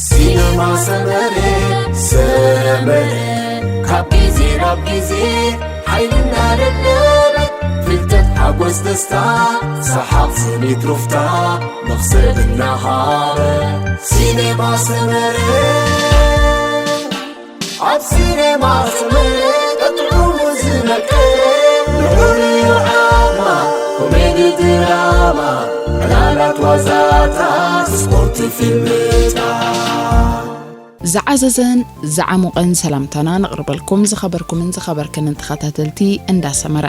ሲነማ ሰመረ፣ ሰመረ፣ ካብ ግዜ ናብ ግዜ ሓይሊ እናደለበ፣ ፍልጠት፣ ሓጎስ፣ ደስታ፣ ሰሓቕ፣ ስኒት፣ ሩፍታ፣ መኽሰብ እናሃበ። ሲነማ ሰመረ፣ ኣብ ሲነማ ሰመረ፣ ጥዑሙ ዝመቀረ፣ ንዑ ንዩ ዓማ፣ ኮሜዲ፣ ድራማ፣ ዕላላት፣ ዋዛታት፣ ስፖርት፣ ፊልምታት። ዝዓዘዘን ዝዓሙቐን ሰላምታና ነቕርበልኩም ዝኸበርኩምን ዝኸበርክንን ተኸታተልቲ እንዳ ሰመረ።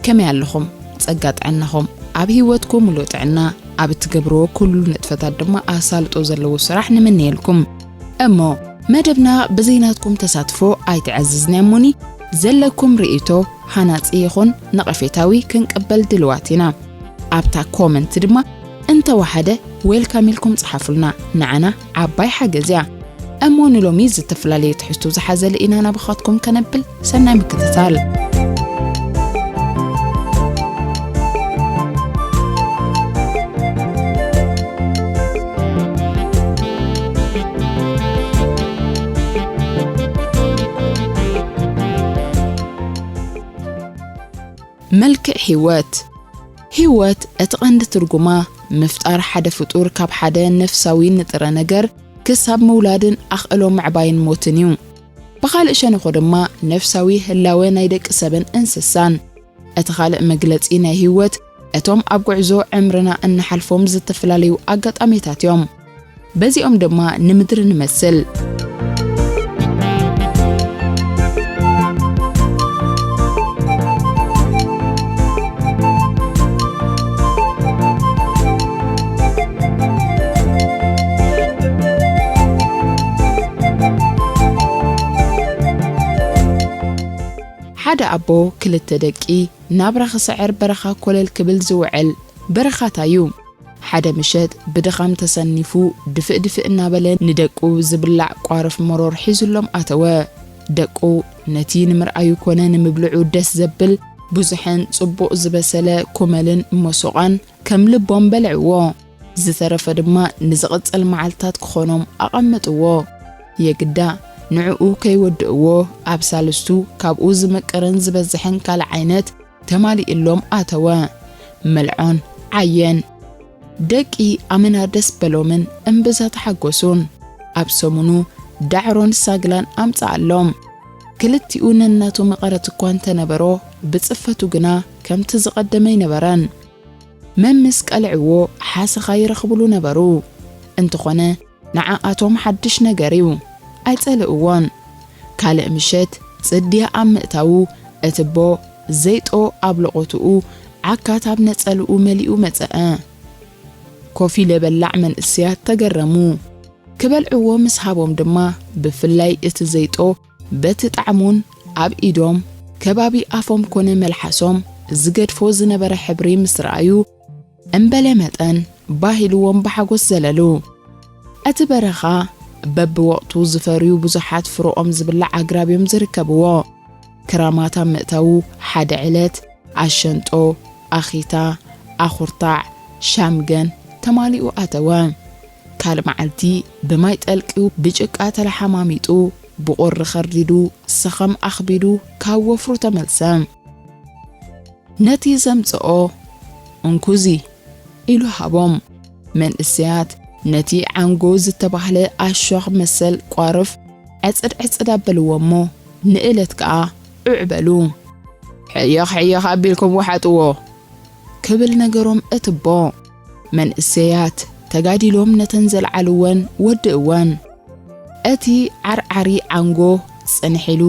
ከመይ ኣለኹም? ጸጋ ጥዕናኹም ኣብ ህይወትኩም ሙሉእ ጥዕና፣ ኣብ እትገብርዎ ኩሉ ንጥፈታት ድማ ኣሳልጦ ዘለዎ ስራሕ ንምነየልኩም። እሞ መደብና ብዘይናትኩም ተሳትፎ ኣይተዓዘዝናዮሞኒ፣ ዘለኩም ርእይቶ ሃናጺ ይኹን ነቐፌታዊ ክንቅበል ድልዋት ኢና። ኣብታ ኮመንት ድማ እንተወሓደ ዌልካም ኢልኩም ጽሓፉልና፣ ንዓና ዓባይ ሓገዝ እያ። እሞ ንሎሚ ዝተፈላለዩ ትሕዝቶ ዝሓዘለ ኢና ናባኻትኩም ከነብል፣ ሰናይ ምክትታል። መልክዕ ህይወት። ህይወት እቲ ቀንዲ ትርጉማ ምፍጣር ሓደ ፍጡር ካብ ሓደ ነፍሳዊ ንጥረ ነገር ክሳብ ምውላድን ኣኽእሎ ምዕባይን ሞትን እዩ። ብኻልእ ሸነኾ ድማ ነፍሳዊ ህላወ ናይ ደቂ ሰብን እንስሳን። እቲ ካልእ መግለጺ ናይ ህይወት እቶም ኣብ ጉዕዞ ዕምርና እንሓልፎም ዝተፈላለዩ ኣጋጣሚታት እዮም። በዚኦም ድማ ንምድሪ ንመስል። ሓደ ኣቦ ክልተ ደቂ ናብራ ክስዕር በረኻ ኮለል ክብል ዝውዕል በረኻታ እዩ። ሓደ ምሸት ብድኻም ተሰኒፉ ድፍእ ድፍእ እናበለ ንደቁ ዝብላዕ ቋርፍ መሮር ሒዙሎም ኣተወ። ደቁ ነቲ ንምርኣዩ ኮነ ንምብልዑ ደስ ዘብል ብዙሕን ጽቡቕ ዝበሰለ ኩመልን መሶቓን ከም ልቦም በልዕዎ። ዝተረፈ ድማ ንዝቕጽል መዓልታት ክኾኖም ኣቐመጥዎ። የግዳ ንዕኡ ከይወድእዎ ኣብ ሳልስቱ ካብኡ ዝመቅርን ዝበዝሕን ካልእ ዓይነት ተማሊእሎም ኣተወ። መልዖን ዓየን። ደቂ ኣመና ደስ በሎምን እምብዛ ተሓጎሱን። ኣብ ሰሙኑ ዳዕሮን ሳግላን ኣምጽኣሎም። ክልቲኡ ነናቱ መቐረት እኳ እንተነበሮ፣ ብጽፈቱ ግና ከምቲ ዝቐደመ ኣይነበረን። መምስ ቀልዕዎ ሓሰኻ ይረኽብሉ ነበሩ። እንተኾነ ንዓኣቶም ሓድሽ ነገር እዩ። ኣይጸልእዎን። ካልእ ምሸት ጽድያ ኣብ ምእታዉ፣ እቲ ኣቦ ዘይጦ ኣብ ለቖትኡ ዓካት ኣብ ነጸልኡ መሊኡ መጸአ። ኮፍ ኢለ በላዕ መንእሰያት ተገረሙ። ክበልዕዎ ምስ ሃቦም ድማ፣ ብፍላይ እቲ ዘይጦ በቲ ጣዕሙን ኣብ ኢዶም ከባቢ ኣፎም ኮነ መልሓሶም ዝገድፎ ዝነበረ ሕብሪ ምስ ረኣዩ፣ እምበለ መጠን ባህ ኢልዎም ብሓጎስ ዘለሉ። እቲ በረኻ በብወቕቱ ዝፈርዩ ብዙሓት ፍረኦም ዝብላዕ ኣግራብ እዮም ዝርከብዎ። ክራማት ኣብ ምእታዉ ሓደ ዕለት ኣሸንጦ፣ ኣኺታ፣ ኣኹርታዕ፣ ሻምገን ተማሊኡ ኣተወ። ካልእ መዓልቲ ብማይ ጠልቅዩ ብጭቃ ተለሓማሚጡ ብቑሪ ኸርዲዱ ሰኸም ኣኽቢዱ ካብ ወፍሩ ተመልሰ። ነቲ ዘምጽኦ እንኩዚ ኢሉ ሃቦም። መንእሰያት ነቲ ዓንጎ ዝተባህለ ኣሾኽ መሰል ቋርፍ ዕጽድ ዕጽድ ኣበልዎ እሞ ንእለት ከኣ ዑዕ በሉ። ሕየኽ ሕየኽ ኣቢልኩም ወሓጥዎ ክብል ነገሮም እቲ ኣቦ። መንእሰያት ተጋዲሎም ነተን ዘልዓልወን ወድእወን። እቲ ዓርዓሪ ዓንጎ ጽንሕ ኢሉ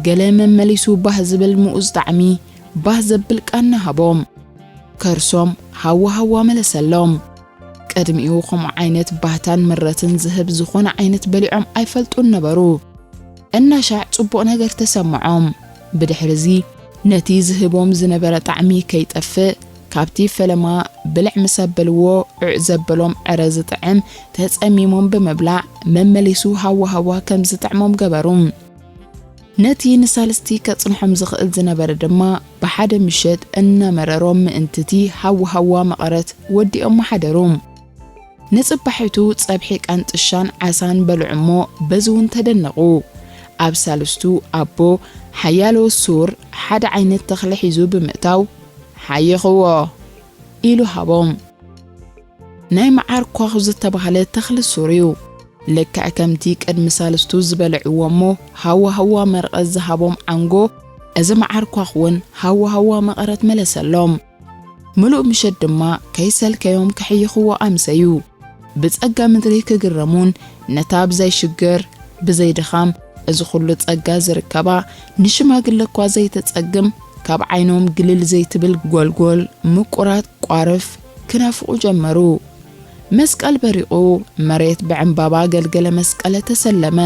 ገለ መመሊሱ ባህ ዝብል ምኡዝ ጣዕሚ ባህ ዘብል ቃና ሃቦም። ከርሶም ሃዋ ሃዋ መለሰሎም። ቅድሚኡ ከምኡ ዓይነት ባህታን ምረትን ዝህብ ዝኾነ ዓይነት በሊዖም ኣይፈልጡን ነበሩ። እናሻዕ ጽቡቕ ነገር ተሰምዖም። ብድሕርዚ ነቲ ዝህቦም ዝነበረ ጣዕሚ ከይጠፍእ፣ ካብቲ ፈለማ ብልዕ ምስ ኣበልዎ ዑዕ ዘበሎም ዕረ ዝጥዕም ተጸሚሞም ብምብላዕ መመሊሱ ሃዋ ሃዋ ከም ዝጥዕሞም ገበሩ። ነቲ ንሳልስቲ ከጽንሖም ዝኽእል ዝነበረ ድማ ብሓደ ምሸት እናመረሮም ምእንቲ እቲ ሃዋ ሃዋ መቐረት ወዲኦሞ ሓደሩ። ንጽባሒቱ ጸብሒ ቃንጥሻን ዓሳን በልዑ እሞ በዚ እውን ተደነቑ። ኣብ ሳልስቱ ኣቦ ሓያሎ ሱር ሓደ ዓይነት ተኽሊ ሒዙ ብምእታው፣ "ሓይኽዎ" ኢሉ ሃቦም። ናይ መዓር ኳኽ ዝተባህለ ተኽሊ ሱር እዩ። ልክዕ ከምቲ ቅድሚ ሳልስቱ ዝበልዕዎ እሞ ሃዋ ሃዋ መርቐት ዝሃቦም ዓንጎ፣ እዚ መዓር ኳኽ እውን ሃዋ ሃዋ መቐረት መለሰሎም። ምሉእ ምሸት ድማ ከይሰልከዮም ከሕይኽዎ ኣምሰዩ። ብጸጋ ምድሪ ክግረሙን ነታ ብዘይ ሽግር፣ ብዘይ ድኻም፣ እዚ ኹሉ ጸጋ ዝርከባ፣ ንሽማግለ እኳ ዘይተጸግም፣ ካብ ዓይኖም ግልል ዘይትብል ጎልጎል ምቁራት ቋርፍ ክናፍቑ ጀመሩ። መስቀል በሪቑ፣ መሬት ብዕምባባ ገልገለ መስቀለ ተሰለመ።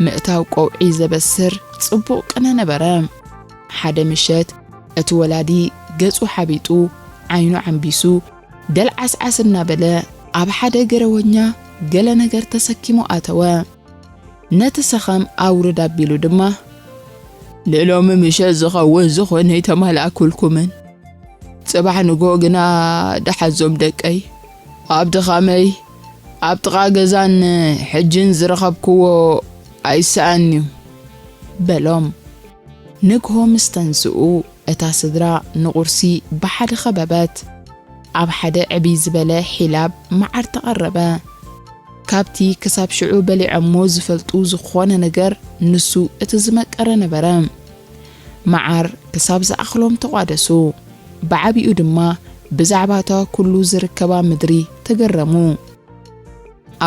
ምእታው ቀውዒ ዘበስር ጽቡቕ ቅነ ነበረ። ሓደ ምሸት እቲ ወላዲ ገጹ ሓቢጡ፣ ዓይኑ ዓምቢሱ፣ ደልዓስዓስ እናበለ ኣብ ሓደ ገረወኛ ገለ ነገር ተሰኪሙ ኣተወ። ነቲ ሰኸም ኣውርድ ኣቢሉ ድማ፣ "ንሎሚ ምሸት ዝኸውን ዝኾነ ኣይተማልኣኩልኩምን። ጽባሕ ንግሆ ግና ደሓዞም ደቀይ። ኣብ ድኻመይ ኣብ ጥቓ ገዛን ሕጅን ዝረኸብክዎ ኣይሰኣንዩ" በሎም። ንግሆ ምስ ተንስኡ፣ እታ ስድራ ንቑርሲ ብሓደ ኸበበት። ኣብ ሓደ ዕብይ ዝበለ ሒላብ መዓር ተቐረበ። ካብቲ ክሳብ ሽዑ በሊዖሞ ዝፈልጡ ዝኾነ ነገር ንሱ እቲ ዝመቀረ ነበረ። መዓር ክሳብ ዝኣኽሎም ተቋደሱ። ብዓቢኡ ድማ ብዛዕባታ ኩሉ ዝርከባ ምድሪ ተገረሙ።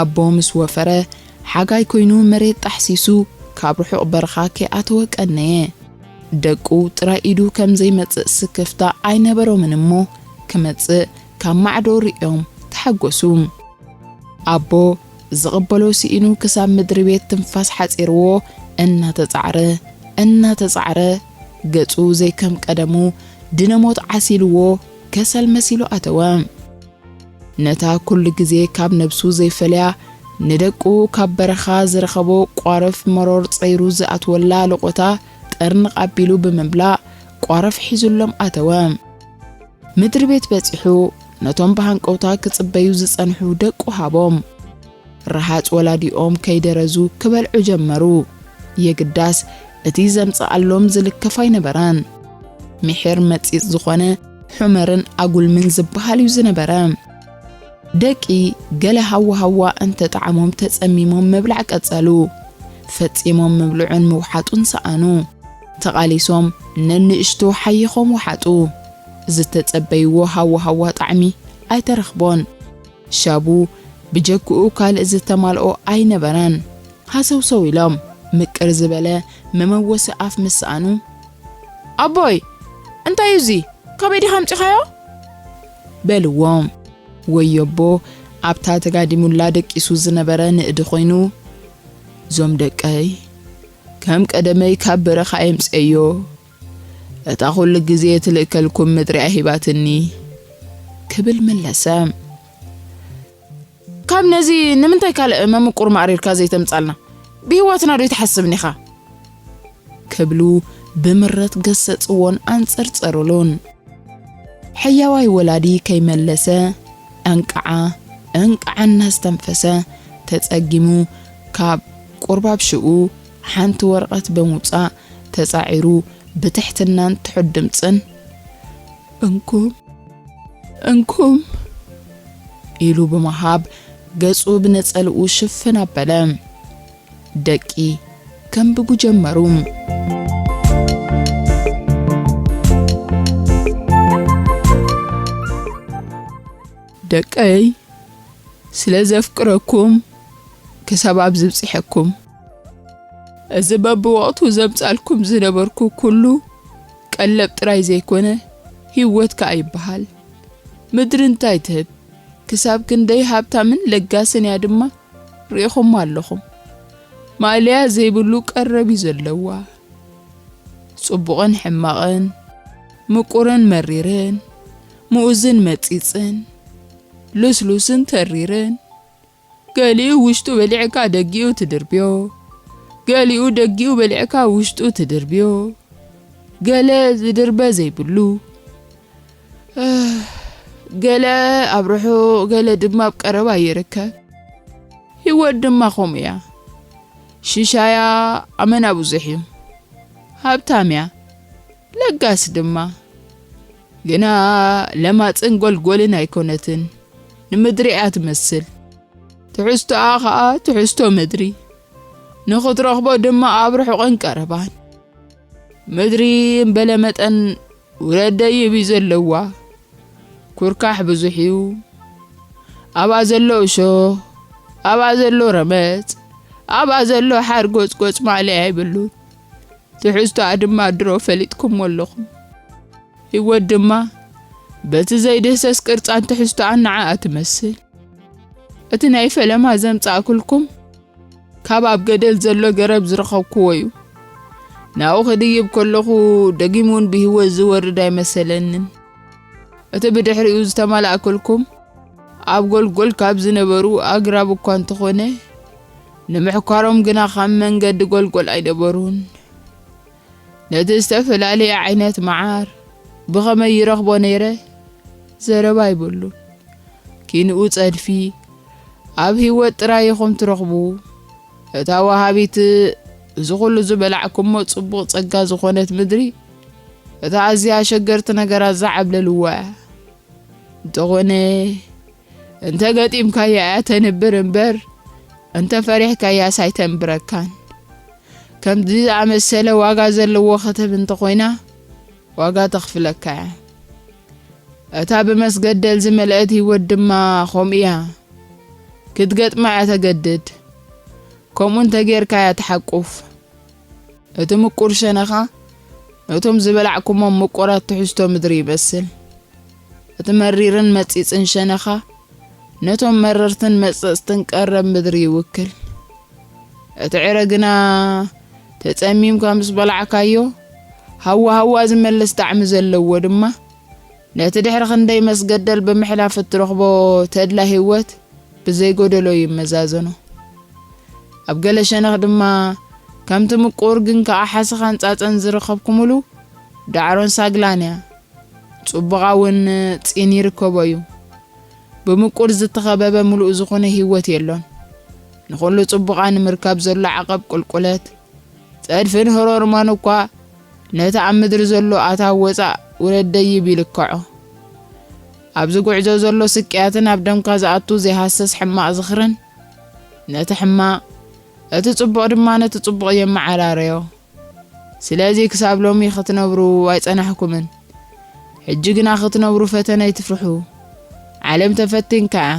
ኣቦ ምስ ወፈረ፣ ሓጋይ ኮይኑ መሬት ጣሕሲሱ ካብ ርሑቕ በረኻ ከይኣተወ ቀነየ። ደቁ ጥራይ ኢዱ ከም ዘይመጽእ ስክፍታ ኣይነበሮምን እሞ፣ ክመጽእ ካብ ማዕዶ ርእዮም ተሓጎሱ። ኣቦ ዝቕበሎ ስኢኑ ክሳብ ምድሪ ቤት ትንፋስ ሓጺርዎ እናተጻዕረ፣ እናተጻዕረ፣ ገጹ ዘይከም ቀደሙ ድነሞት ዓሲልዎ ከሰል መሲሉ ኣተወ። ነታ ኩሉ ግዜ ካብ ነብሱ ዘይፈለያ፣ ንደቁ ካብ በረኻ ዝረኸቦ ቋርፍ መሮር ጸይሩ ዝኣትወላ ለቖታ ጠርንቕ ኣቢሉ ብምብላዕ ቋርፍ ሒዙሎም ኣተወ። ምድሪ ቤት በጺሑ ነቶም ብሃንቀውታ ክጽበዩ ዝጸንሑ ደቁ ሃቦም። ረሃጽ ወላዲኦም ከይደረዙ ክበልዑ ጀመሩ። የግዳስ እቲ ዘምጽኣሎም ዝልከፍ ኣይነበረን። ምሒር መጺጽ ዝኾነ ሑመርን ኣጉልምን ዝበሃል እዩ ዝነበረ። ደቂ ገለ ሃዋ ሃዋ እንተ ጠዓሞም ተጸሚሞም ምብላዕ ቀጸሉ። ፈጺሞም ምብልዑን ምውሓጡን ሰኣኑ። ተቓሊሶም ነንእሽቶ ሓይኾም ወሓጡ። ዝተጸበይዎ ሃዋ ሃዋ ጣዕሚ ኣይተረኽቦን። ሻቡ ብጀክኡ ካልእ ዝተማልኦ ኣይነበረን። ሃሰውሰው ኢሎም ምቅር ዝበለ መመወሲ ኣፍ ምስ ሰኣኑ፣ "ኣቦይ፣ እንታይ እዩ እዚ? ካበይ ዲኻ ኣምጺኻዮ?" በልዎም። ወዮቦ ኣብታ ተጋዲሙላ ደቂሱ ዝነበረ ንእዲ ኮይኑ፣ "ዞም ደቀይ፣ ከም ቀደመይ ካብ በረኻ የምጽኤዮ። እታ ኩሉ ግዜ ትልእከልኩም ምድሪ ኣሂባትኒ" ክብል መለሰ። "ካብ ነዚ ንምንታይ ካልእ መምቁር ማዕሪርካ ዘይተምጻልና? ብህይወትና ዶ ይትሓስብን ኢኻ?" ክብሉ ብምረት ገሰጽዎን ኣንጸርጸሩሉን። ሕያዋይ ወላዲ ከይመለሰ፣ እንቃዓ እንቃዓ እናስተንፈሰ፣ ተጸጊሙ ካብ ቁርባብ ሽኡ ሓንቲ ወረቐት ብምውጻእ፣ ተጻዒሩ ብትሕትናን ትሑት ድምጽን፣ "እንኩም፣ እንኩም" ኢሉ ብምሃብ፣ ገጹ ብነጸልኡ ሽፍን ኣበለ። ደቂ ከንብቡ ጀመሩ። "ደቀይ፣ ስለ ዘፍቅረኩም ክሳብ ኣብዚ ብጽሐኩም። እዚ በብወቕቱ ዘምጻልኩም ዝነበርኩ ኩሉ ቀለብ ጥራይ ዘይኮነ፣ ህይወት ከኣ ይበሃል። ምድሪ እንታይ ትህብ? ክሳብ ክንደይ ሃብታምን ለጋስን እያ ድማ፣ ርኢኹማ ኣለኹም። ማእለያ ዘይብሉ ቀረብ እዩ ዘለዋ። ጽቡቕን ሕማቕን፣ ምቁርን መሪርን፣ ምኡዝን መጺጽን፣ ልስሉስን ተሪርን፣ ገሊኡ ውሽጡ በሊዕካ ደጊኡ ትድርብዮ፣ ገሊኡ ደጊኡ በሊዕካ ውሽጡ ትድርብዮ፣ ገለ ዝድርበ ዘይብሉ። እህ፣ ገለ ኣብ ርሑቕ፣ ገለ ድማ ኣብ ቀረባ ይርከብ። ህይወት ድማ ከምኡ እያ። ሽሻያ ኣመና ብዙሕ እዩ። ሃብታም እያ፣ ለጋስ ድማ። ግና ለማጽን ጎልጎልን ኣይኮነትን። ንምድሪ እያ ትመስል። ትሕዝቶኣ ኸኣ ትሕዝቶ ምድሪ። ንኽትረኽቦ ድማ ኣብ ርሑቕን ቀረባን። ምድሪ እምበለ መጠን ውረድ ደይብ እዩ ዘለዋ። ኩርካሕ ብዙሕ እዩ። ኣብኣ ዘሎ እሾኽ፣ ኣብኣ ዘሎ ረመጽ፣ ኣብኣ ዘሎ ሓርጎጽጎጽ ማእለያ የብሉን። ትሕዝቶኣ ድማ ድሮ ፈሊጥኩሞ ኣለኹም። ህይወት ድማ በቲ ዘይድህሰስ ቅርጻን ትሕዝቶኣን ንዓኣ ትመስል። እቲ ናይ ፈለማ ዘምጻእኩልኩም ካብ ኣብ ገደል ዘሎ ገረብ ዝረኸብኩዎ እዩ። ናብኡ ክድይብ ከለኹ ደጊም እውን ብህይወት ዝወርድ ኣይመሰለንን። እቲ ብድሕሪኡ ዝተመላእኩልኩም ኣብ ጎልጎል ካብ ዝነበሩ ኣግራብ እኳ እንተኾነ፣ ንምሕኳሮም ግና ካብ መንገዲ ጎልጎል ኣይነበሩን። ነቲ ዝተፈላለየ ዓይነት መዓር ብኸመይ ይረኽቦ ነይረ? ዘረባ ኣይብሉን። ኪንኡ ጸድፊ ኣብ ህይወት ጥራይ ኢኹም ትረኽቡ። እታ ወሃቢት እዚ ኹሉ ዝበላዕኩሞ ጽቡቕ ጸጋ ዝኾነት ምድሪ፣ እታ ኣዝያ ኣሸገርቲ ነገራት ዝዓብለልዋ እያ። እንተኾነ፣ እንተ ገጢምካያ እያ ተንብር እምበር፣ እንተ ፈሪሕካያስ ኣይተንብረካን። ከምዚ ዝኣመሰለ ዋጋ ዘለዎ ኸተብ እንተኾይና፣ ዋጋ ተኽፍለካ እያ። እታ ብመስገደል ዝመልአት ህይወት ድማ ኸምኡ እያ። ክትገጥማ እያ ተገድድ። ከምኡ እንተ ጌርካ እያ ትሓቁፍ። እቲ ምቁር ሸነኻ ነቶም ዝበላዕኩሞም ምቁራት ትሕዝቶ ምድሪ ይመስል። እቲ መሪርን መጺጽን ሸነኻ ነቶም መረርትን መጸጽትን ቀረብ ምድሪ ይውክል። እቲ ዕረ ግና ተጸሚምካ ምስ በላዕካዮ፣ ሃዋ ሃዋ ዝመልስ ጣዕሚ ዘለዎ ድማ፣ ነቲ ድሕሪ ክንደይ መስገደል ብምሕላፍ እትረኽቦ ተድላ ህይወት ብዘይ ጎደሎ ይመዛዘኖ። ኣብ ገለ ሸነኽ ድማ፣ ከምቲ ምቁር ግን ከኣ ሓሰኻን ጻጸን ዝረኸብኩምሉ ዳዕሮን ሳግላን እያ። ጽቡቓ እውን ጺን ይርከቦ እዩ። ብምቁር ዝተኸበበ ምሉእ ዝኾነ ህይወት የሎን። ንኹሉ ጽቡቓ ንምርካብ ዘሎ ዓቐብ ቁልቁለት፣ ጸድፍን ህሮርማን እኳ ነቲ ኣብ ምድሪ ዘሎ ኣታዊ ወጻእ ውረድ ደይብ ይልክዖ። ኣብዚ ጉዕዞ ዘሎ ስቅያትን ኣብ ደምካ ዝኣቱ ዘይሃስስ ሕማቕ ዝኽርን፣ ነቲ ሕማቕ፣ እቲ ጽቡቕ ድማ ነቲ ጽቡቕ የመዓራረዮ። ስለዚ ክሳብ ሎሚ ክትነብሩ ኣይጸናሕኩምን። ሕጂ ግና ክትነብሩ ፈተነ ኣይትፍርሑ። ዓለም ተፈቲንካ እያ።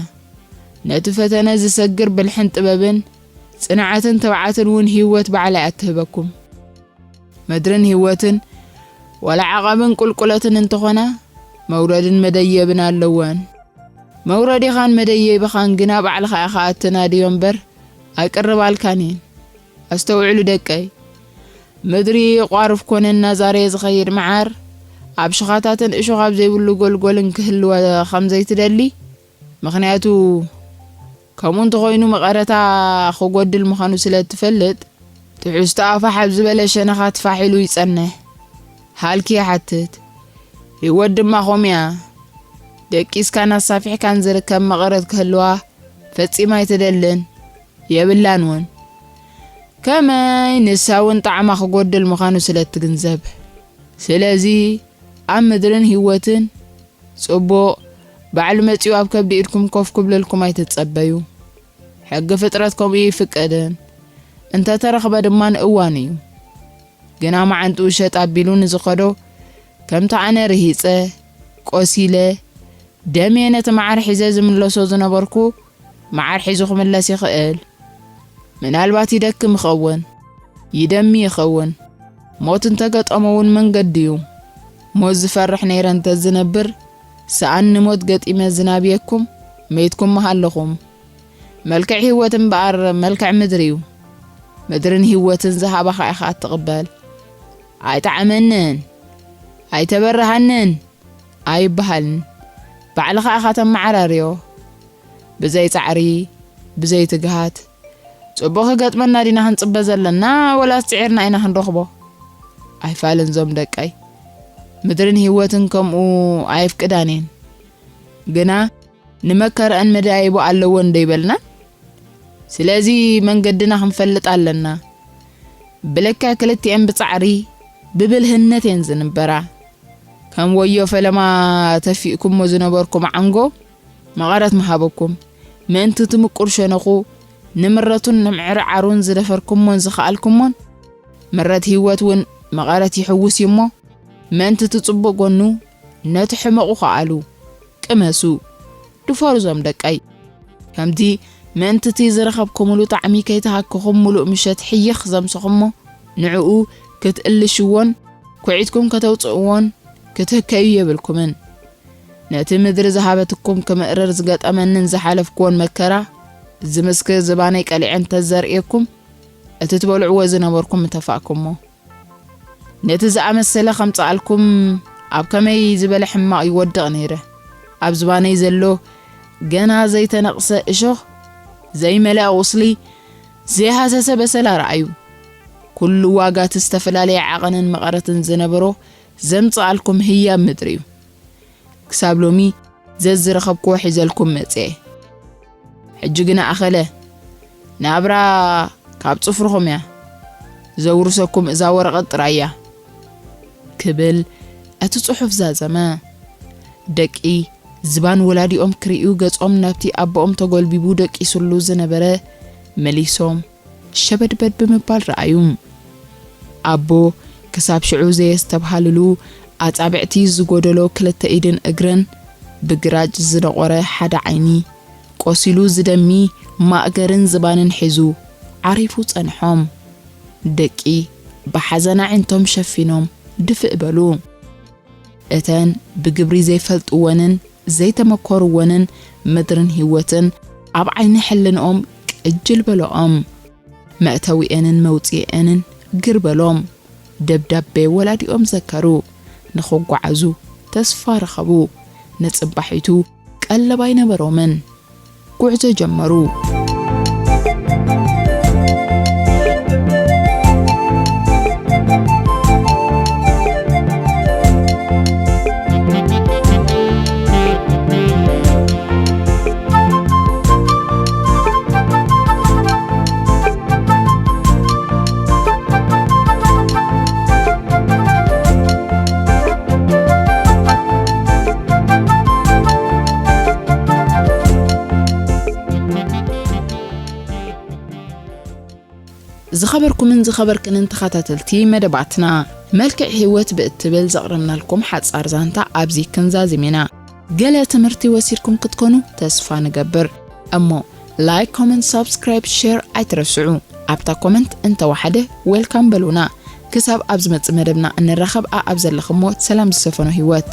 ነቲ ፈተነ ዝሰግር ብልሕን ጥበብን፣ ጽንዓትን ትብዓትን እውን ህይወት ባዕላ እያ እትህበኩም። ምድርን ህይወትን፣ ዋላ ዓቐብን ቁልቁለትን እንተኾና፣ መውረድን መደየብን ኣለወን። መውረዲኻን መደየቢኻን ግና ባዕልኻ ኢኻ እትናድዮ እምበር፣ ኣይቅርባልካን እየን። ኣስተውዕሉ ደቀይ፣ ምድሪ ቋርፍ ኮነ እናዛረየ ዝኸይድ መዓር፣ ኣብ ሽኻታትን እሾኽ ኣብ ዘይብሉ ጎልጎልን ክህልወ ከም ዘይትደሊ፣ ምኽንያቱ፣ ከምኡ እንተኾይኑ መቐረታ ክጎድል ምዃኑ ስለ እትፈልጥ፣ ትሕዝቶኣ ፋሕ ኣብ ዝበለ ሸነኻት ፋሕ ኢሉ ይጸንሕ። ሃልኪ ይሓትት። ህይወት ድማ ከምኡ እያ። ደቂስካን ኣሳፊሕካን ዝርከብ መቐረት ክህልዋ ፈጺማ ኣይትደልን፣ የብላን እውን። ከመይ ንሳ እውን ጣዕማ ክጎድል ምዃኑ ስለ እትግንዘብ። ስለዚ ኣብ ምድርን ህይወትን ጽቡቕ፣ ባዕሉ መጺኡ ኣብ ከብዲ ኢድኩም ኮፍ ክብለልኩም ኣይትጸበዩ። ሕጊ ፍጥረት ከምኡ ይፍቀድን፣ እንተ ተረኽበ ድማ ንእዋኑ እዩ። ግና መዓንጥኡ ሸጥ ኣቢሉ ንዝኸዶ፣ ከምቲ ኣነ ርሂጸ፣ ቆሲለ፣ ደምየ ነቲ መዓር ሒዘ ዝምለሶ ዝነበርኩ፣ መዓር ሒዙ ክምለስ ይኽእል። ምናልባት ይደክም ይኸውን፣ ይደሚ ይኸውን። ሞት እንተገጠሞ እውን መንገዲ እዩ። ሞት ዝፈርሕ ነይረ እንተዝነብር፣ ሰኣን ንሞት ገጢመ ዝናብየኩም፣ መይትኩም ምሃለኹም። መልክዕ ህይወት እምበኣር መልክዕ ምድሪ እዩ። ምድርን ህይወትን ዝሃባኻ ኢኻ እትቕበል። ኣይጠዓመንን፣ ኣይተበረሃንን ኣይበሃልን። ባዕልኻ ኢኻ ተመዓራርዮ። ብዘይ ጻዕሪ፣ ብዘይ ትግሃት፣ ጽቡቕ ክገጥመና ዲና ክንጽበ ዘለና፣ ወላስ ጽዒርና ኢና ክንረኽቦ? ኣይፋልን ዞም ደቀይ። ምድርን ህይወትን ከምኡ ኣየፍቅዳን እየን። ግና ንመከረአን መዳይቦ ኣለወን ዶ ይበልና? ስለዚ መንገድና ክንፈልጥ ኣለና። ብልክዕ ክልቲኤን ብጻዕሪ ብብልህነት እየን ዝንበራ። ከም ወዮ ፈለማ ተፊእኩሞ ዝነበርኩም ዓንጎ መቐረት ምሃበኩም። ምእንቲ እቲ ምቁር ሸነኹ ንምረቱን ንምዕርዓሩን ዝደፈርኩሞን ዝኸኣልኩሞን፣ ምረት ህይወት እውን መቐረት ይሕውስ እዩ እሞ፣ ምእንቲ እቲ ጽቡቕ ጎኑ ነቲ ሕመቑ ከኣሉ። ቅመሱ፣ ድፈሩ ዞም ደቀይ። ከምቲ ምእንቲ እቲ ዝረኸብኩምሉ ጣዕሚ ከይተሃከኹም ምሉእ ምሸት ሕይኽ ዘምሰኹሞ፣ ንዕኡ ክትእልሽዎን ኩዒትኩም ከተውጽእዎን ክትህከዩ የብልኩምን። ነቲ ምድሪ ዝሃበትኩም ክምእርር ዝገጠመንን ዝሓለፍክዎን መከራ፣ ዝምስክር ዝባነይ ቀሊዐ እንተዘርእየኩም፣ እቲ ትበልዕዎ ዝነበርኩም ምተፋእኩሞ። ነቲ ዝኣመሰለ ከምጽኣልኩም ኣብ ከመይ ዝበለ ሕማቕ ይወድቕ ነይረ። ኣብ ዝባነይ ዘሎ ገና ዘይተነቕሰ እሾኽ፣ ዘይመለኣ ቁስሊ፣ ዘይሃሰሰ በሰላ ረኣዩ። ኩሉ ዋጋ እቲ ዝተፈላለየ ዓቐንን መቐረትን ዝነበሮ ዘምጽኣልኩም ህያብ ምድሪ እዩ። ክሳብ ሎሚ ዘዝረኸብክዎ ሒዘልኩም መጽኤ። ሕጂ ግና ኣኸለ፣ ናብራ ካብ ጽፍርኹም እያ። ዘውርሰኩም እዛ ወረቐት ጥራይ እያ። ክብል እቲ ጽሑፍ ዛዘመ። ደቂ ዝባን ወላዲኦም ክርእዩ ገጾም ናብቲ ኣቦኦም ተጎልቢቡ ደቂሱሉ ዝነበረ መሊሶም ሸበድበድ ብምባል ረኣዩ። ኣቦ ክሳብ ሽዑ ዘየስተብሃልሉ ኣጻብዕቲ ዝጎደሎ ክልተ ኢድን እግርን ብግራጭ ዝደቖረ ሓደ ዓይኒ ቆሲሉ ዝደሚ ማእገርን ዝባንን ሒዙ ዓሪፉ ጸንሖም። ደቂ ብሓዘን ኣዒንቶም ሸፊኖም ድፍእ በሉ። እተን ብግብሪ ዘይፈልጥወንን ዘይተመኮርወንን ምድርን ህይወትን ኣብ ዓይኒ ሕልንኦም ቅጅል በለኦም። መእተዊኤንን መውጽኤንን ግር በሎም። ደብዳቤ ወላዲኦም ዘከሩ። ንኽጓዓዙ ተስፋ ረኸቡ። ንጽባሒቱ ቀለብ ኣይነበሮምን። ጉዕዞ ጀመሩ። ዝኸበርኩምን ዝኸበርክንን ተኸታተልቲ መደባትና፣ መልክዕ ህይወት ብእትብል ዘቕረብናልኩም ሓጻር ዛንታ ኣብዚ ክንዛዝም ኢና። ገለ ትምህርቲ ወሲድኩም ክትኮኑ ተስፋ ንገብር። እሞ ላይክ፣ ኮመንት፣ ሳብስክራይብ፣ ሼር ኣይትረስዑ። ኣብታ ኮመንት እንተወሓደ ዌልካም በሉና። ክሳብ ኣብ ዝመጽእ መደብና እንራኸብ፣ ኣኣብ ዘለኽሞ ሰላም ዝሰፈኖ ህይወት።